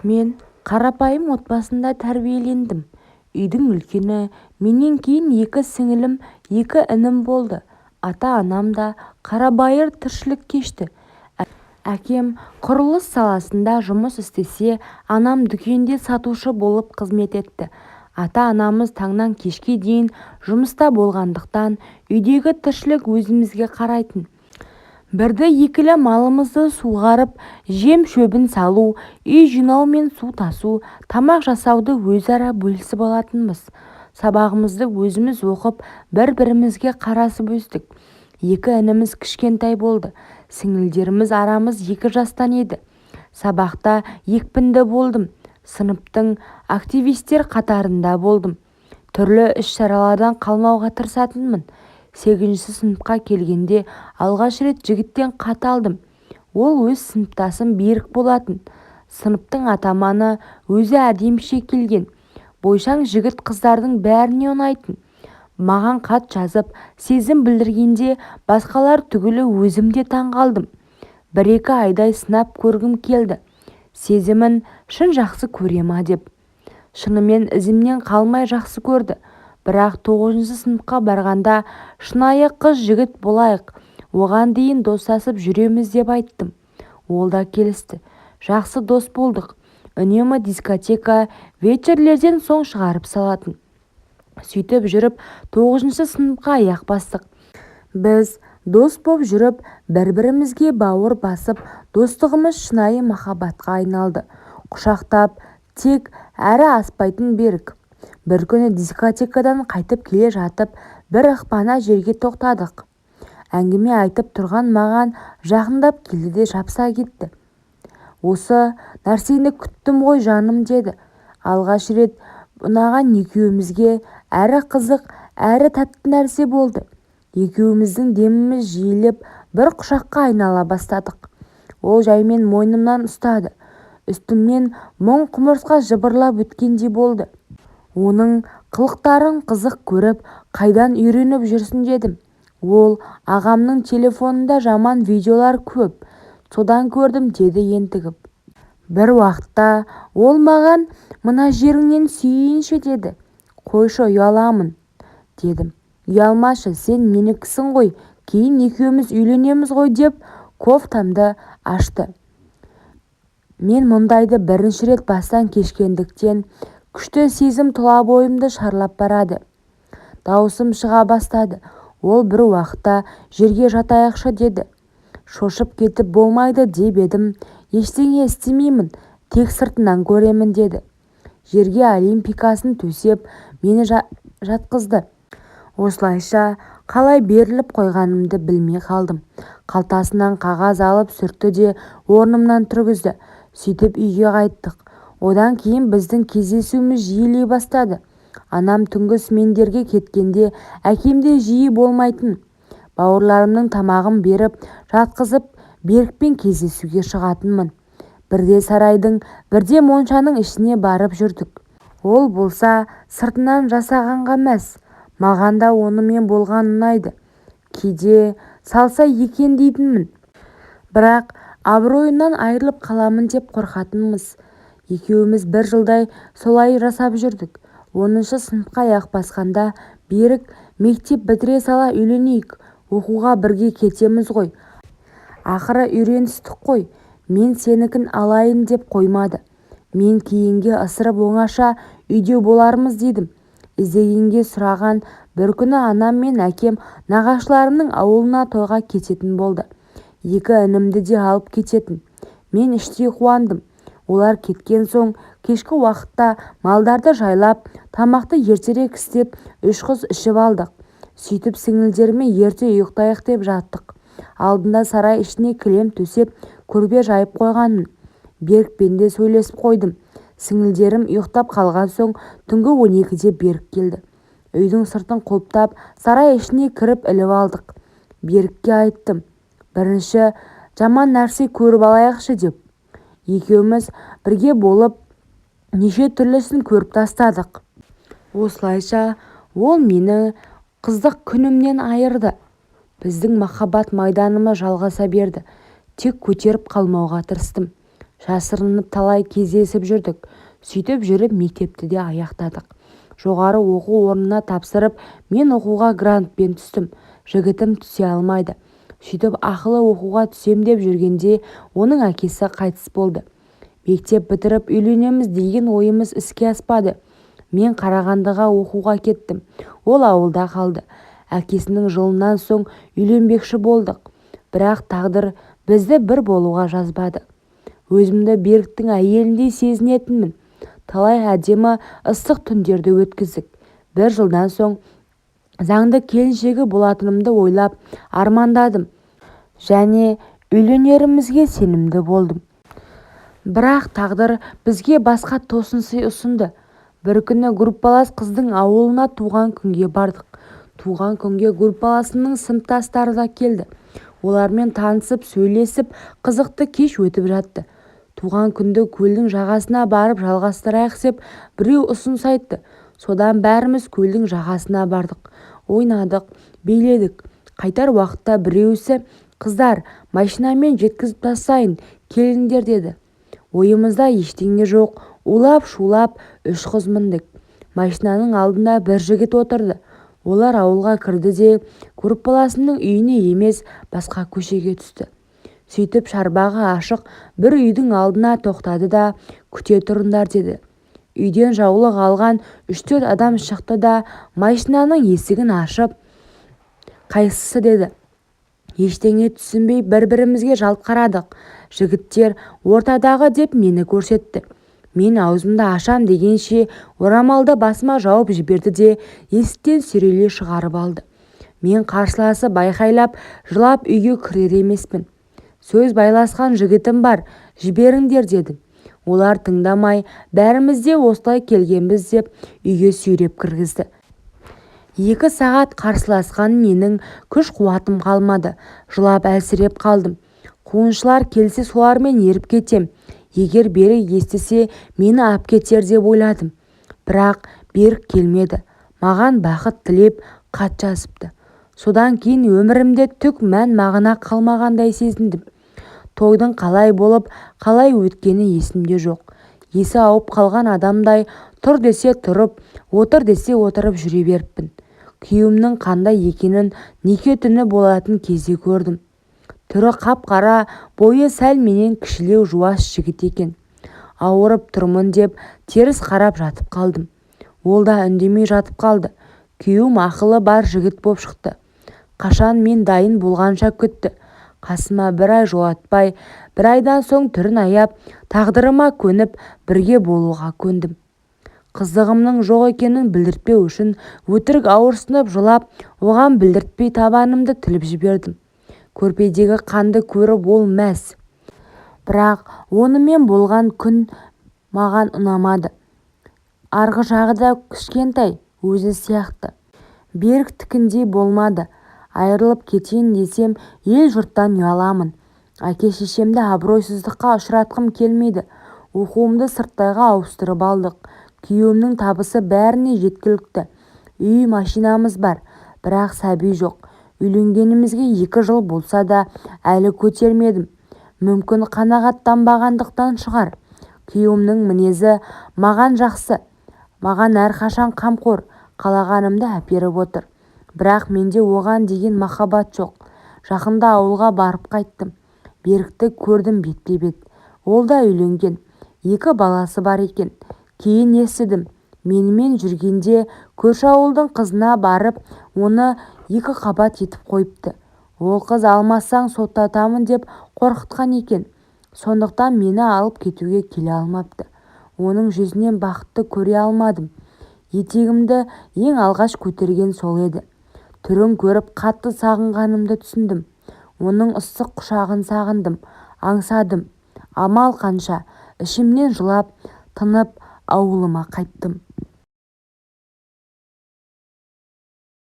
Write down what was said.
Мен қарапайым отбасында тәрбиелендім. Үйдің үлкені, менен кейін екі сіңілім, екі інім болды. Ата-анам да қарабайыр тіршілік кешті. Әкем құрылыс саласында жұмыс істесе, анам дүкенде сатушы болып қызмет етті. Ата-анамыз таңнан кешке дейін жұмыста болғандықтан, үйдегі тіршілік өзімізге қарайтын. Бірді-екілі малымызды суғарып, жем-шөбін салу, үй жинау мен су тасу, тамақ жасауды өзара бөлісіп алатынбыз. Сабағымызды өзіміз оқып, бір-бірімізге қарасып өстік. Екі ініміз кішкентай болды, сіңілдеріміз арамыз 2 жастан еді. Сабақта екпінді болдым, сыныптың активистер қатарында болдым. Түрлі іс-шаралардан қалмауға тырысатынмын. Сегізінші сыныпқа келгенде алғаш рет жігіттен хат алдым. Ол өз сыныптасым Берік болатын. Сыныптың атаманы, өзі әдеміше келген, бойшаң жігіт қыздардың бәріне ұнайтын. Маған хат жазып, сезім білдіргенде басқалар түгілі өзім де таң қалдым. Бір-екі айдай сынап көргім келді сезімін, шын жақсы көре ма деп. Шынымен ізімнен қалмай жақсы көрді. Бірақ тоғызыншы сыныпқа барғанда шынайы қыз-жігіт болайық, оған дейін достасып жүреміз деп айттым. Ол да келісті. Жақсы дос болдық. Үнемі дискотека, вечерлерден соң шығарып салатын. Сөйтіп жүріп тоғызыншы сыныпқа аяқ бастық. Біз дос боп жүріп, бір-бірімізге бауыр басып, достығымыз шынайы махаббатқа айналды. Құшақтап тек әрі аспайтын Берік. Бір күні дискотекадан қайтып келе жатып бір ықпана жерге тоқтадық. Әңгіме айтып тұрған маған жақындап келді де жабыса кетті. «Осы нәрсені күттім ғой, жаным», – деді. Алғаш рет ұнаған екеумізге әрі қызық, әрі тәтті нәрсе болды. Екеуміздің деміміз жиілеп, бір құшаққа айнала бастадық. Ол жаймен мойнымнан ұстады. Үстімнен мың құмырсқа жыбырлап өткендей болды. Оның қылықтарын қызық көріп, «Қайдан үйреніп жүрсің?» дедім. Ол «Ағамның телефонында жаман видеолар көп, содан көрдім», – деді ентігіп. Бір уақытта ол маған «Мына жеріңнен сүйейінші» деді. «Қойшы, ұяламын», – дедім. «Ұялмашы, сен менікісің ғой, кейін екеуміз үйленеміз ғой», – деп кофтамды ашты. Мен мұндайды бірінші рет бастан кешкендіктен күшті сезім тұла бойымды шарлап барады. Дауысым шыға бастады. Ол бір уақытта «Жерге жатайықшы» деді. Шошып кетіп «Болмайды» деп едім, «Ештеңе істемеймін, тек сыртынан көремін», – деді. Жерге олимпийкасын төсеп, мені жатқызды. Осылайша қалай беріліп қойғанымды білмей қалдым. Қалтасынан қағаз алып сүртті де орнымнан тұрғызды. Сөйтіп үйге қайттық. Одан кейін біздің кездесуіміз жиілей бастады. Анам түнгі смендерге кеткенде әкем де жиі болмайтын. Бауырларымның тамағын беріп, жатқызып, Берікпен кездесуге шығатынмын. Бірде сарайдың, бірде моншаның ішіне барып жүрдік. Ол болса сыртынан жасағанға мәз. Маған да онымен болған ұнайды. Кейде салса екен дейтінмін. Бірақ абыройымнан айырылып қаламын деп қорқатынмын. Екеуміз бір жылдай солай жасап жүрдік. 10-шы сыныпқа аяқ басқанда Берік «Мектеп бітіре сала үйленейік, оқуға бірге кетеміз ғой, ақыры үйреністік қой, мен сенікін алайын» деп қоймады. Мен кейінге ысырып, оңаша үйде болармыз дедім. Іздегенге сұраған бір күні анам мен әкем нағашыларымның ауылына тойға кететін болды. Екі інімді де алып кететін. Мен іштей қуандым. Олар кеткен соң кешкі уақытта малдарды жайлап, тамақты ертерек істеп, үш қыз ішіп алдық. Сөйтіп сіңілдеріме ерте ұйықтайық деп жаттық. Алдында сарай ішіне кілем төсеп, көрпе жайып қойғанмын. Берікпен де сөйлесіп қойдым. Сіңілдерім ұйықтап қалған соң түнгі 12-де Берік келді. Үйдің сыртын құлыптап, сарай ішіне кіріп іліп алдық. Берікке айттым, бірінші жаман нәрсе көріп алайықшы деп. Екеуміз бірге болып неше түрлісін көріп тастадық. Осылайша ол мені қыздық күнімнен айырды. Біздің махаббат майданымыз жалғаса берді. Тек көтеріп қалмауға тырыстым. Жасырынып талай кездесіп жүрдік. Сөйтіп жүріп мектепті де аяқтадық. Жоғары оқу орнына тапсырып, мен оқуға грантпен түстім, жігітім түсе алмады. Сөйтіп ақылы оқуға түсем деп жүргенде оның әкесі қайтыс болды. Мектеп бітіріп үйленеміз деген ойымыз іске аспады. Мен Қарағандыға оқуға кеттім, ол ауылда қалды. Әкесінің жылынан соң үйленбекші болдық. Бірақ тағдыр бізді бір болуға жазбады. Өзімді Беріктің әйеліндей сезінетінмін. Талай әдемі ыстық түндерді өткіздік. Бір жылдан соң заңды келіншегі болатынымды ойлап армандадым. Және үйленерімізге сенімді болдым. Бірақ тағдыр бізге басқа тосын сый ұсынды. Бір күні группалас қыздың ауылына туған күнге бардық. Туған күнге группаласымның сыныптастары да келді. Олармен танысып, сөйлесіп, қызықты кеш өтіп жатты. Туған күнді көлдің жағасына барып жалғастырайық деп біреу ұсыныс айтты. Содан бәріміз көлдің жағасына бардық. Ойнадық, биледік. Қайтар уақытта біреусі «Қыздар, машинамен жеткізіп тастайын, келіңдер» деді. Ойымызда ештеңе жоқ, улап-шулап үш қыз міндік. Машинаның алдында бір жігіт отырды. Олар ауылға кірді де группаласымның үйіне емес, басқа көшеге түсті. Сөйтіп шарбағы ашық бір үйдің алдына тоқтады да күте тұрыңдар деді. Үйден жаулық алған 3-4 адам шықты да машинаның есігін ашып, қайсысы деді. Ештеңе түсінбей бір-бірімізге жалт қарадық. Жігіттер ортадағы деп мені көрсетті. Мен аузымды ашам дегенше орамалды басыма жауып жіберді де есіктен сүйрелей шығарып алды. Мен қарсыласып айқайлап жылап үйге кірер емеспін. Сөз байласқан жігітім бар, жіберіңдер дедім. Олар тыңдамай, бәріміз де осылай келгенбіз деп үйге сүйреп кіргізді. 2 сағат қарсыласқан менің күш-қуатым қалмады, жылап әлсіреп қалдым. Қуғыншылар келсе солармен еріп кетем. Егер Берік естісе мені ап кетер деп ойладым. Бірақ Берік келмеді. Маған бақыт тілеп хат жазыпты. Содан кейін өмірімде түк мән-мағына қалмағандай сезіндім. Тойдың қалай болып, қалай өткені есімде жоқ. Есі ауып қалған адамдай тұр десе тұрып, отыр десе отырып жүре беріппін. Күйеуімнің қандай екенін неке түні болатын кезде көрдім. Түрі қап-қара, бойы сәл менен кішілеу жуас жігіт екен. Ауырып тұрмын деп теріс қарап жатып қалдым. Ол да үндемей жатып қалды. Күйеуім ақылы бар жігіт боп шықты. Қашан мен дайын болғанша күтті. Қасыма бір ай жолатпай, бір айдан соң түрін аяп, тағдырыма көніп, бірге болуға көндім. Қыздығымның жоқ екенін білдіртпеу үшін өтірік ауырсынып жылап, оған білдіртпей табанымды тіліп жібердім. Көрпедегі қанды көріп ол мәз. Бірақ онымен болған күн маған ұнамады. Арғы жағы да кішкентай, өзі сияқты. Беріктікіндей болмады. Айырылып кетейін десем, ел-жұрттан ұяламын. Әке-шешемді абыройсыздыққа ұшыратқым келмейді. Оқуымды сырттайға ауыстырып алдық. Күйеуімнің табысы бәріне жеткілікті. Үй, машинамыз бар. Бірақ сәби жоқ. Үйленгенімізге 2 жыл болса да әлі көтермедім. Мүмкін қанағаттанбағандықтан шығар. Күйеуімнің мінезі маған жақсы. Маған әрқашан қамқор, қалағанымды әперіп отыр. Бірақ менде оған деген махаббат жоқ. Жақында ауылға барып қайттым. Берікті көрдім бетпе-бет. Ол да үйленген. 2 баласы бар екен. Кейін естідім. Менімен жүргенде көрші ауылдың қызына барып, оны 2 қабат етіп қойыпты. Ол қыз алмасаң соттатамын деп қорқытқан екен. Сондықтан мені алып кетуге келе алмапты. Оның жүзінен бақытты көре алмадым. Етегімді ең алғаш көтерген сол еді. Түрін көріп қатты сағынғанымды түсіндім. Оның ыстық құшағын сағындым, аңсадым. Амал қанша, ішімнен жылап, тынып ауылыма қайттым.